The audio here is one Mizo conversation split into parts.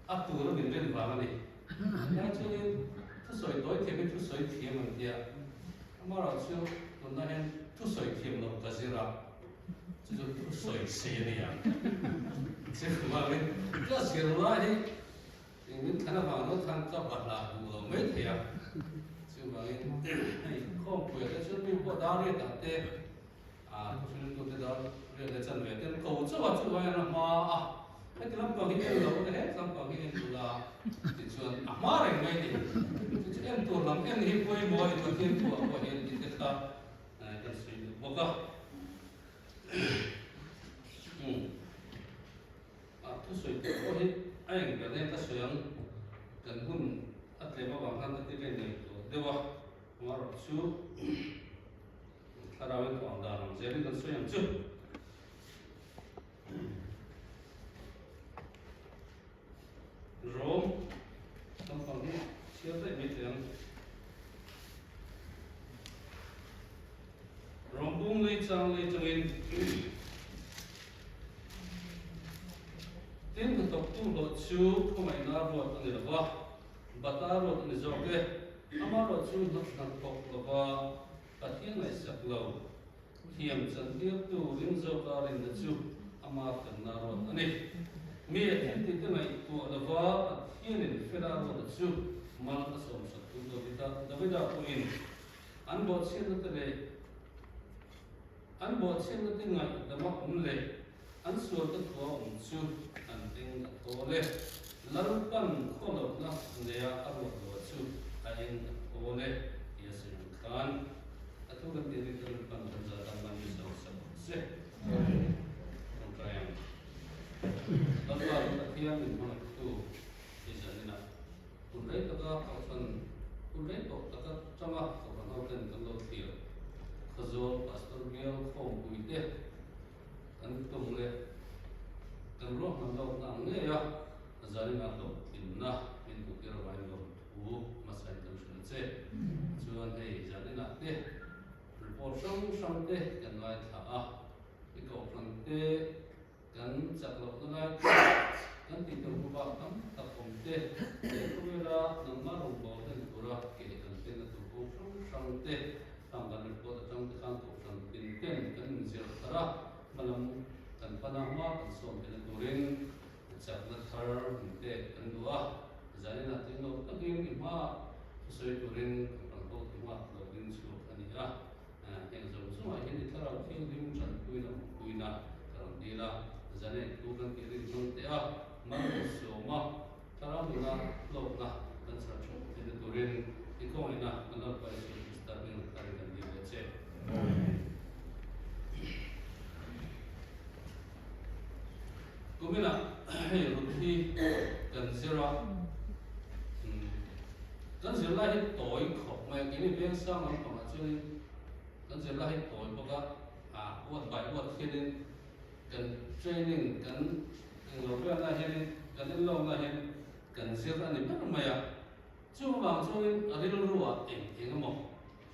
A tur a min rin vang a ni. Tunlai chuanin thusawi tawi thiam hi thusawi thiam an tia. Amaherawhchu tunlai hian thusawi thiam loh ka zir a, chu chu thusawi sei a ni ang. Chuvangin ka zirlai hi eng min thlan avang lo khan ka bahlah duh lo mai thei a. Chuvangin hei khawmpuiah te chuan mi pawh dar riatah te A thuhriltute dar riat leh chanve ten ko chauh a, chu aiin a hma a, heti lampang hi en lo le, heti lampang hi en ula tichuan a hma reng mai a ni. Chu chu en tur lam en hi pawimawh a ni, Pathian thuah pawh hian tih te kha kan sawi duh bawk a. A thusawi tur pawh hi a eng ber nge ka sawi ang, kan hun a tlem avang khan ka ti vel ngei tawh deuh a, amaherawhchu chu. Thlarauin thuam dan ang zelin kan sawi ang chu. Rom lampang hi chhiar daih mai teh ang. Rom bung lei chang lei changin tin hnathawktu hlawh chu khawngaihna ruat a ni lo va, bata ruat a ni zawk e. Amaherawhchu hnathawk lova Pathian ngaihsak lo, thiam chantirtu ring zawka rinna chu ama felna ruat a ni. Mi a thil tihte ngaihtuah lova Pathianin fela ruata chu mal a sawmsak tu Davida Davida pawhin an bawhchhiatna te leh an bawhchhiatna te ngaihdama awm leh an sualte thua awm chu an eng a thawl e. Lalpan khawlohna neia a ruat loa chu a eng a thawl e tia sawi ang khan a thu kan tih rik te Lalpan kan zah dan man mi zawk sak ang che. Tawngtai ang. Lalpa chu Pathian min hmangaihtu i zaninah hun rei taka kohhran hun rei tawh taka tanga kohhran ho ten kan lo thlir Khawzawl Pastor Bial Khawmpui te Kan tum leh kan ruahman lawkna ang ngei a, zanin a hlawhtlinna min hmuhtir avangin lawmthu hmasain kan hrilh che. Chuan hei zaninah te report hrang hrang te kan ngaithla a, i kohhran te kan chak lohna lai te, kan tih tur hmabak tam tak awm te, he khawvela nangmah rawngbâwl hlen tura ke kan penna tur kawng hrang hrang te, Khang kan report atang te khan kohhran tin ten kan inzir thar a, hmalam kan pan a, hma kan sawm theihna turin chakna thar min pek kan duh a, zaninah tling lo takin i hmaah thusawi turin kohhran ho te hma lo ding chhuak a ni a, heng zawng zawngah hian i thlarau thianghlim tanpuina awmpuina ka rawn dil a, zanin thu kan tih rin hmang teh a, malsawm a. Thlarau nuna hlawkna kan chhar theuh theihna turin i khawngaihna kan Lalpa Isua Krista hming tarin kan dil leh che. Kuminah hei rut hi kan zir a, kan zir lai hi tawi khawp mai a, keini Vengsang lampangah chuanin kan zir lai hi tawi bawk a, uat by uat hianin Kan training kan englo velna hianin kan enlawmna hian kan zir a ni ber mai a, chuvang chuanin a rilruah eng eng emaw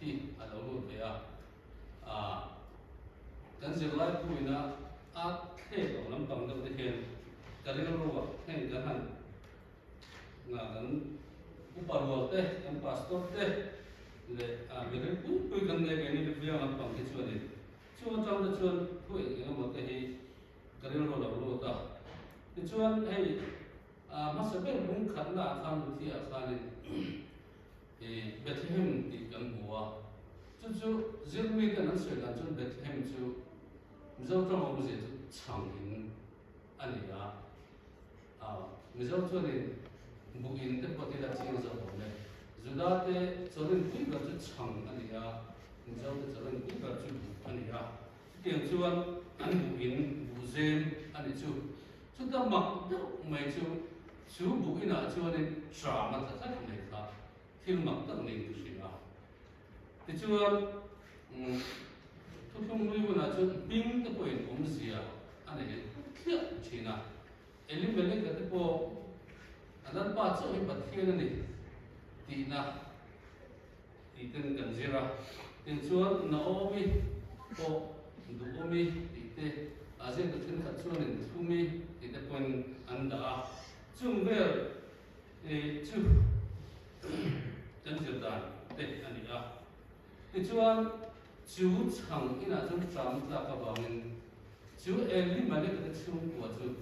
hi a lo lut ve a, ah kan zirlai puina a thlek ang lampang deuh te hian ka rilruah heng kan han nga kan upa rual te kan pastor te leh ah mi rilpui pui kan nei ve ni viang lampang hi chuanin Chu atang te chuan thu eng eng emaw te hi ka rilru lo lut a. Tichuan hei hmasa ber bung khatna ah khan Luthi ah khanin Bethlehem tih kan hmu a. Chu chu zirmi ten an sawi dan chuan Bethlehem chu Mizo tawng awmzia chu chhang in a ni a. Mizo chuanin buh in te pawh thil a chiang zawk awm e. Juda te chawrin pui ber chu chhang a ni a, Mizo te chawrin pui ber chu buh a ni a. Chutiang chuan an buh in buh zem a ni chu. Chuta mak deuh mai chu, chu buh inah chuanin tram a tla tlat mai kha thil mak tak niin ka hria a. Tichuan, thuthlung hlui hunah chuan hming te pawhin awmzia a nei thliah thin a. Elimeleka te pawh a Lalpa chauh hi Pathian a ni tihna tih ten kan zir a. Tinchuan Naomi pawh Duhawmi tih te a ziaktu thenkhat chuanin Thumi tih te pawhin an dah a. Chung vel chu kan zir dan te a ni a. Tichuan, chu chhang inah chuan ṭam tlak avangin chu Elimeleka te chhungkua chu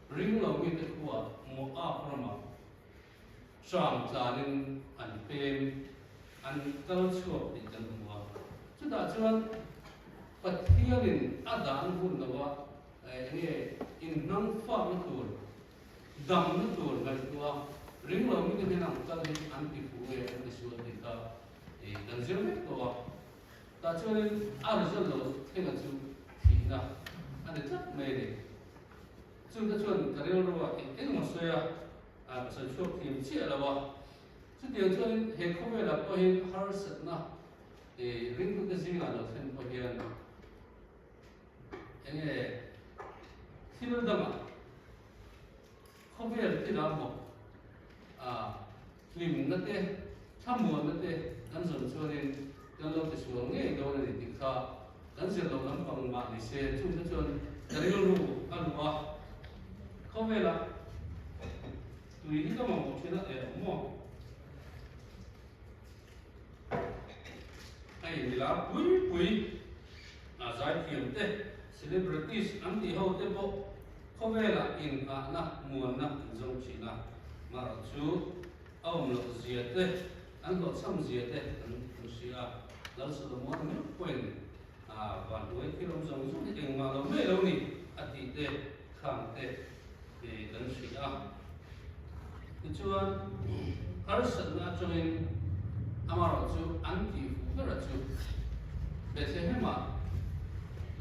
ring lo mite khuaa Moab ramah ṭam tlanin an pem, an kal chhuak tih kan hmu a. Chutah chuan Pathianin a dan hun lova eng nge inhnang fakna tur, damna tur ngaihtuah ring lo mite hian ang kal hi an ti fuh nge an ti sual tih kha kan zir vek tawh a. Tah chuanin a result lo thlenga chu thihna a ni tlat mai a ni. Chungte chuan ka rilru ah eng eng emaw sawi a, ka sawi chhuak thiam chiah lo a. Chutiang chuanin he khawvelah pawh hian harsatna ringtute zingah lo thlen pawh hian eng nge thil dangah khawvel thilah maw hlimna te thlamuanna te kan zawn chuanin kan lo tisual ngei dawn a ni tih kha kan zir loh lampang mah ni se chungte chuan ka rilru a luh a, khawvelah tui hi ka mamawh thin a eh awm maw? Hei milar pui pui a zaithiam te celebrities an tih ho te pawh khawvelah inngahna muanna an zawng thin a, marawh chu a awm loh zia te an hlawhchham zia te kan hria a, Lal Solomon meuh pawhin van hnuai thil awm zawng zawng hi engmah lo mai lo ni a tih te khang te kan hria a. Tichuan harsatna atangin amaherawhchu an tih fuh ber a chu Bethlehem-ah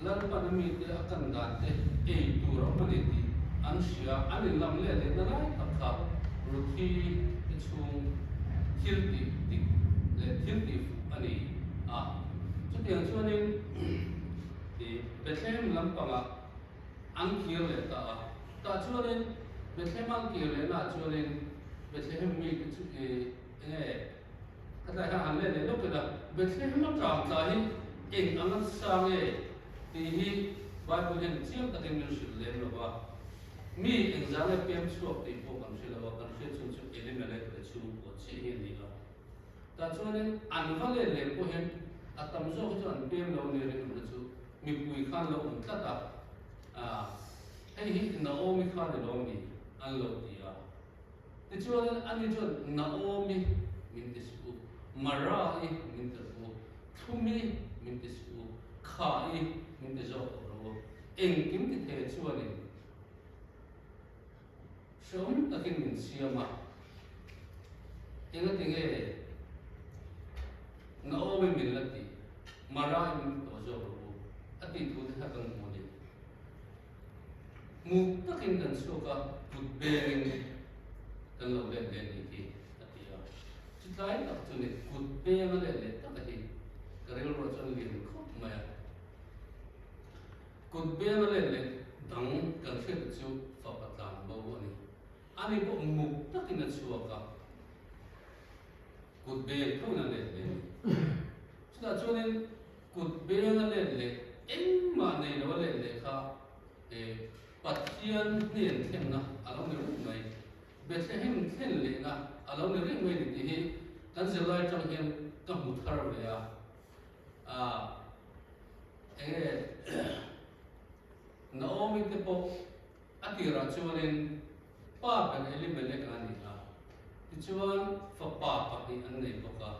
Lalpan a mite a kan dan te ei tur a awm a ni tih an hria, an inlam leh lehna lai tak kha Ruthi te chhung thil tih dik leh thil tih fuh a ni a. Chutiang chuanin Bethlehem lampangah an kir leh ta a. Tah chuanin Bethlehem an kir lehnaah chuanin Bethlehem mite chu eng nge khatlai khan han let leh lawk ila, Bethlehem a tang tla hi eng anga sa nge tih hi Bible hian chiang takin min hrilh lem lo va. Mi engzah nge pem chhuak tih pawh kan hre lo a, kan hriat chhung chu Elimelech leh chhungkua chiah hi a ni a. Tah chuanin an va let leh pawh hian a tam zawk hi chu an pem lo nia rinawmna chu mipui khan lo awm tlat a, hei hi Naomi kha ni lo mi an lo ti a. Tichuanin ani chuan Naomi min ti suh u, Mara-i min ti rawh u, Thlumi min ti suh u, Kha-i min ti zawk tawh rawh u. Engkim ti thei chuanin Hreawm takin min siam a, engati nge Naomi min la tih, Mara-i min ti tawh zawk rawh u, a tih thu te kha kan hmu a ni. Muk takin kan chhuak a, kut bengin kan lo let leh nih hi, a ti a. Chutlai tak chu ni, kut beng a let leh tak a hi ka rilruah chuan lian khawp mai a. Kut beng a let leh dang kan hriat chu fapa tlan bo a ni. Ani pawh muk takin a chhuak a, kut beng thoin a let leh a ni. Chutah chuanin kut beng a let leh engmah nei lo a let leh kha Pathian hnen thlenna a lo ni reng mai. Bethlehem thlen lehna a lo ni reng mai a ni tih hi kan zirlai atang hian ka hmu thar ve a. Enge Naomi te pawh a tirah chuanin pa ber Elimelech a ni a, tichuan fapa pahnih an nei bawk a.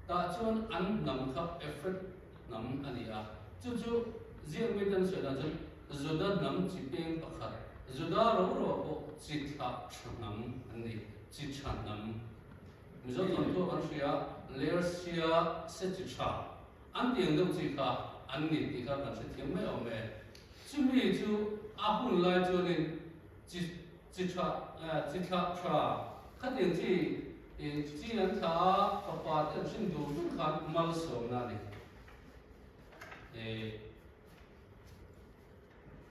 Tah chuan an hnam kha Ephraim hnam a ni a, chu chu ziak mite an sawi dan chuan Juda hnam chi peng pakhat, Juda ro ro pawh chi thlah tha hnam an ni, chi tha hnam. Mizo thawnthu kan hria, Lersia se chi tha an ti ang deuh chi kha an ni tih kha kan hrethiam mai awm e. Chumi chu a hun lai chuanin chi chi tha chi thlah tha khatiang chi chi an thlah a, fapa te an hrim dur dur khan malsawmna a ni.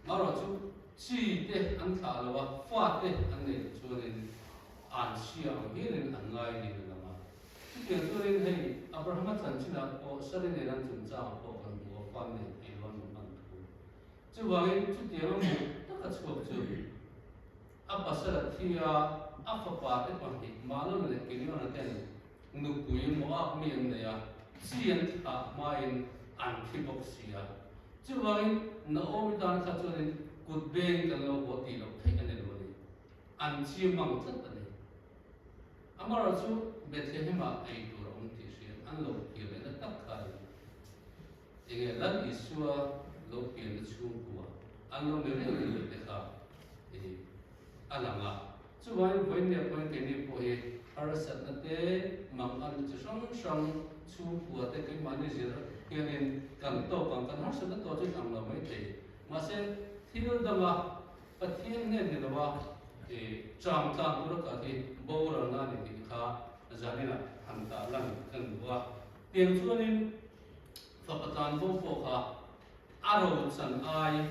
Marawh chu chi te an thlah lo a, fa te an nei loh chuanin an chhia ang hialin an ngai niin a lang a. Chutiang chuanin hei Abrahama chanchinah pawh Sari nen an chungchangah pawh kan hmu a, fa nei thei lo an awm hman thu. Chuvangin chutianga muk taka chhuak chu. A pasal a thi a, a fapa te pahnih Mahlon leh Kiliona ten nupui Moab mi an nei a, chi an thlah hmain an thi bawk si a. Chuvangin Naomi tan kha chuanin kut beng kan lo haw tih loh theih a ni lo a ni. An chi mang tlat a ni. Amaherawhchu Bethlehem-ah ei tur a awm tih hriat an lo kir lehna tak kha a ni. Enge Lal Isua lo pianna chhungkua an lo ni reng reng leh te kha a lang a. Chuvangin vawiin pawhin keini pawh hi harsatna te, manganna chi hrang hrang chhungkua te keimahni zir hianin kan tawk ang, kan harsatna tawh chu ang lo mai thei. Mahse thil danga Pathian hnen ni loa chang tlan tura kal hi boralna a ni tih kha zaninah han tah lan kan duh a. Tiang chuanin fapa tlanbo pawh kha a ro chan ai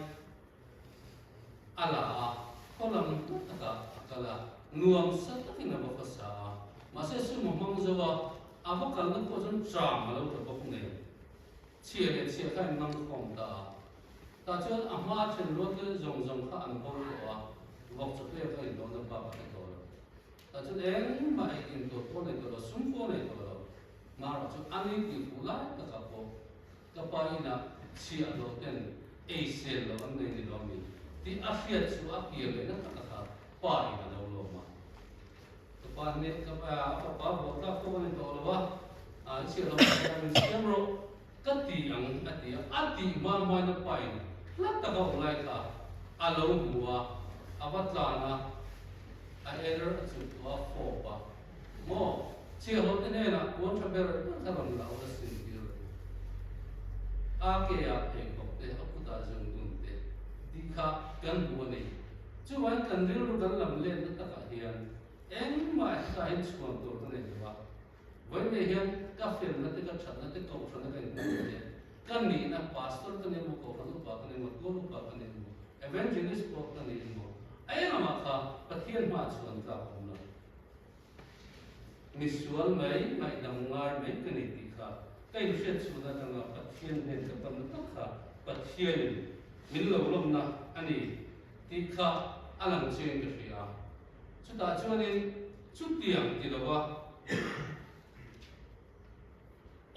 a la a, khaw lam hnu takah a kal a, nuam sa takin a va khawsa a. Mahse sum a hmang zo a, a va kalna pawh chuan chang a lo tla bawk nen. Chhia leh chhia kha in mang khawm ta a. Tah chuan a hma then rual te zawng zawng kha an bo tawh a, vawk chaw pek a indawn a bak a hre tawh lo. Tah chuan engmah ei in tur pawh nei tawh lo, sum pawh nei tawh lo. Marawh chu a ni tih fuh lai takah pawh ka pa inah chhiah loh ten ei sel loh an nei ni lo ami tih a hriat chu a kir leh na taka kha pa in a lo lawm a. Ka pa nih ka pa a fapa vawh tlak pawh a ni tawh lo a, a chhiah loh ah hian min siam rawh ka ti ang a ti a, a tih hma hmain a pain hla taka awm lai kha a lo hmu a, a va tlan a, a er a chuk tawh a fawp a, maw chhiah loh te hnenah puan tha ber ber kha rawn la ula sin tir a ti. A ke ah pheikhawk te a kutah zung dun te tih kha kan hmu a ni. Chuvangin kan rilru kan lam lenna takah hian engmah hetah hian chhuan tur ka nei lo a, vawiin hian ka felna te ka thatna te kohhrana ka inhmuh te ka nihna pastor ka ni emaw kohhran upa ka ni emaw tual upa ka ni emaw evangelist pawh ka ni emaw a englamah kha Pathian hmaah chhuan tlak a awm lo. Misual mai ngaihdam ngai mai ka ni tih kha ka inhriat chhun atanga Pathian hnen ka panna tak kha Pathianin min lo lawmna a ni tih kha a lang chiangin ka hria a. Chutah chuanin chutiang ti lova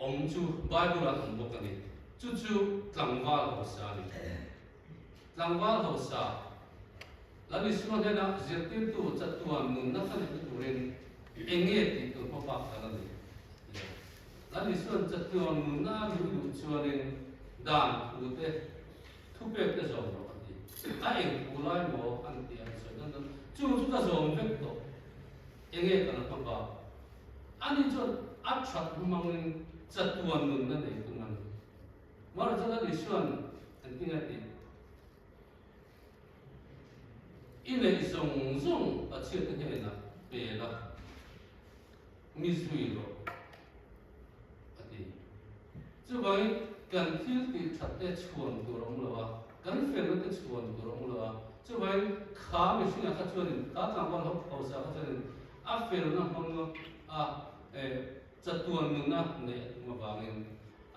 awm chu Bible-ah awm bawk a ni. Chu chu tlangval hausa a ni. Tlangval hausa, Lal Isua hnena zirtirtu chatuan nunna ka neihna turin eng nge tih tur hmabak ka la nei? a ti a. Lal Isua'n chatuan nunna a luh duh chuanin dan thu te, thupek te zawm rawh a ti. A eng thu lai maw an ti a, an sawi dan dan. Chung chu ka zawm vek tawh, eng nge ka la hmabak? Ani chuan a that hmangin chatuan nunna nei tum a ni. Mara chuan Lal Isua'n engtin a tih? I neih zawng zawng Pathiante hnenah pe la, mi zui rawh, a ti. Chuvangin kan thil tih that te chhuan tur a awm lo a, kan felna te chhuan tur a awm lo a. Chuvangin kha mihringah kha chuanin, kha tlangval hausa kha chuanin a felna hmang a chatuan nunna neih a tum avangin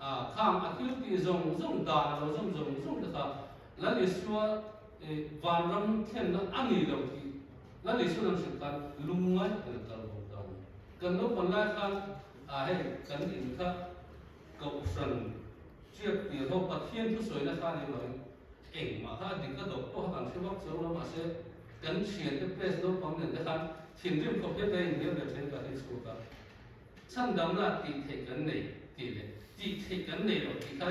Khang a thil tih zawng zawng dan a lo zawm zawng zawng te kha Lal Isua vanram thlenna a ni lo tih Lal Isua lam hrilh khan lungngai takin a kal bawk ta a ni. Kan naupang lai khan hei kan in kha Kohhran Chiak tir ho Pathian thusawina kha a ni loin engmah kha a dik a dawk pawh kha kan hre vak chuang lo mahse kan thiante press naupang nen te khan thinrim khawp hian kan inhnial ve thin ka hre chhuak a. Chhandamna tih theih kan nei tih leh tih theih kan nei lo tih kha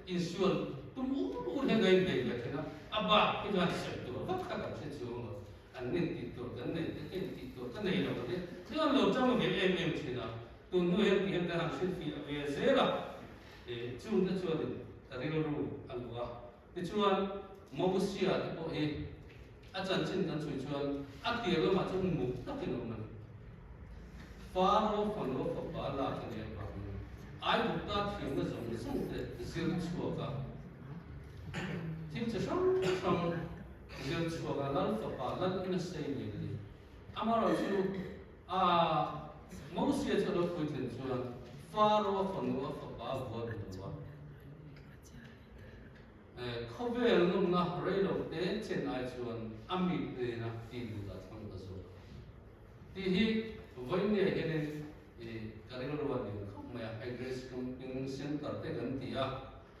insual tum ur ur hian kan inbei ve thin a, a bak hi chuan sawi tur vak kha kan hre chuang lo, an nin tih tur kan nei te hian tih tur ka nei lo ka ti thil an lo tang ve em em thin a, tun hnu hian ti hian kan han hrilhfiah ve zel a, chung te chuanin ka rilru a luh a, tichuan Mosia te pawh hi A chanchin kan chhui chuan a tir lamah chuan muk takin a awm a ni. Faro fanu a fapa lak a nih avangin Aigupta thiamna zawng zawng te zir chhuak a, thil chi hrang hrang zir chhuak a lal fapa lal in a sei lian a ni. Amaherawhchu a Mosia chu a lo puitlin chuan Faro fanu a fapa a vuah duh lo a. Khawvel nawmna rei lo te chen ai chuan a mi hnena ti duh dah thlang ta zawk a. Tih hi vawiin nge hianin ka rilru a ding khawp mai a, hei Grace Camping Centre te kan ti a,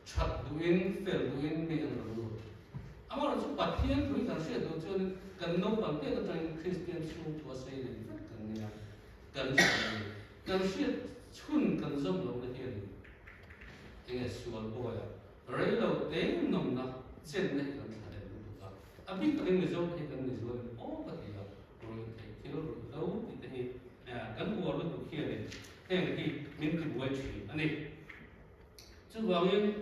that duhin fel duhin mi an rawn lut. Amaherawhchu Pathian thu hi kan hriat duh chuanin kan naupang te atangin Kristian chhungkua sei len vek kan nia, kan hria a ni. Kan hriat chhun kan zawm lohna hianin enge sual bawi a, rei lo te nawmna chenna hi kan thla leh lutuk a, a bik takin Mizo te hi kan ni zualin aw ka ti a, ruih theih thil ruih hlo tih te hi kan uar lutuk hianin heng hi min tibuai thin a ni. Chuvangin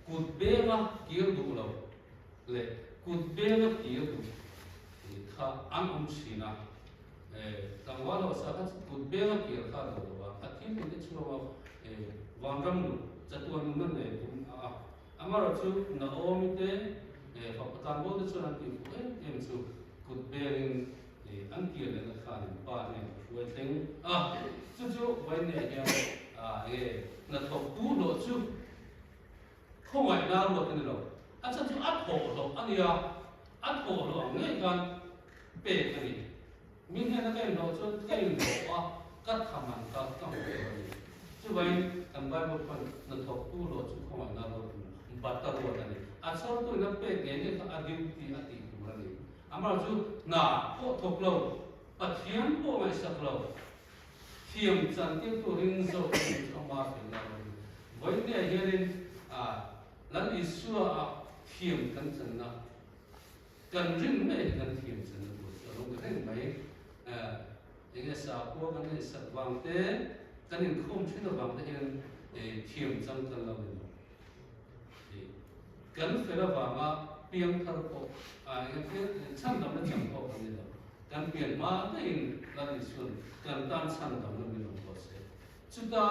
kut benga kir duh lo leh kut benga kir duh kha an awm thin a, tlangval ho sa kha chu kut benga kir kha a duh lo a, a thil tih te chhuak a vanram luh chatuan nunna nei tum a a. Amaherawhchu Naomi te fapa tlangval te chuan an tih fuh em em chu kut bengin an kir lehna khanin pa hnen a hruai thleng a, chu chu Vainea hian enge hnathawktu hlawh chu khawngaihna ruat a ni lo, a chhan chu a thawh hlawh a nia, a thawh hlawh ang ngei khan pek a ni. Mi hnena ka inhlawh chuan ka inhlawh a, ka tham an kha ka hmu tur a ni. Chuvangin kan Bible chuan hnathawktu hlawh chu khawngaihna ruat a ni, bata ruat a ni. A chhawrtuin a pek ngei ngei kha a duty a tih tur a ni. Amaherawhchu chu hna pawh thawk lo, Pathian pawh ngaihsak lo, thiam chantir turin zawk a nih chu ama felna ruat a ni. Vawiin hianin Lal Isua ah thiam kan channa. Kan rin mai hi kan thiam chan na tur chu a lo ni reng mai. Enge sakhua kan neih sak vang te, kan inkhawm thin avang te hian thiam chang kan lo ni lo. Kan fel avanga piang thar pawh, enge chhandamna chang pawh kan ni lo. Kan pian hma daihin Lal Isuan kan tan chhandamna min rawn buatsaih. Chuta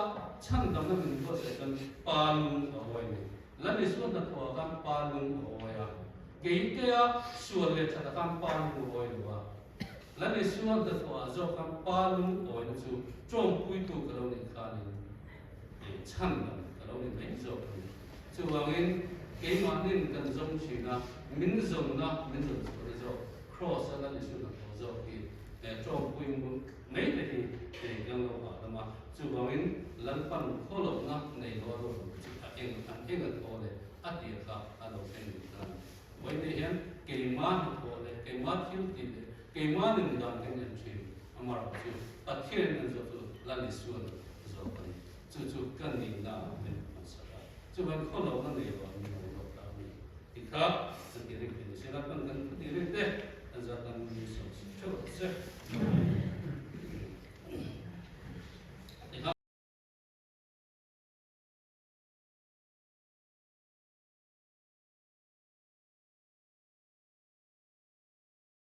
chhandamna min buatsaih chuan pa lung a awi a ni. Lal Isua hnathawhah khan pa lung a awi a, keitea sual leh thatah khan pa lung a awi lo a. Lal Isua hnathawhah zawk khan pa lung awina chu tawngpuitu ka lo nih khanin chhandam ka lo ni mai zawk a ni. Chuvangin keimahnin kan zawng thin a, min zawnna min zawn chhuahna zawk Kraws-a Lal Isua hnathawh zawk hi tawngpui Mai te hi hei kan lo hahdam a, chuvangin Lalpan khawlohna nei lo a ruat ang chu a eng an eng a thaw leh a tir kha a lo thleng duh ta a ni. Vawiin hian keimah hnathawh leh keimah thil tih leh keimah nun dan kan en thin amaherawh chu Pathian an zawh chu Lal Isuan zawh a ni. Chu chu ka nihna min hmansak a, chuvangin khawlohna nei lo an lo ruat ta a ni. Tikha.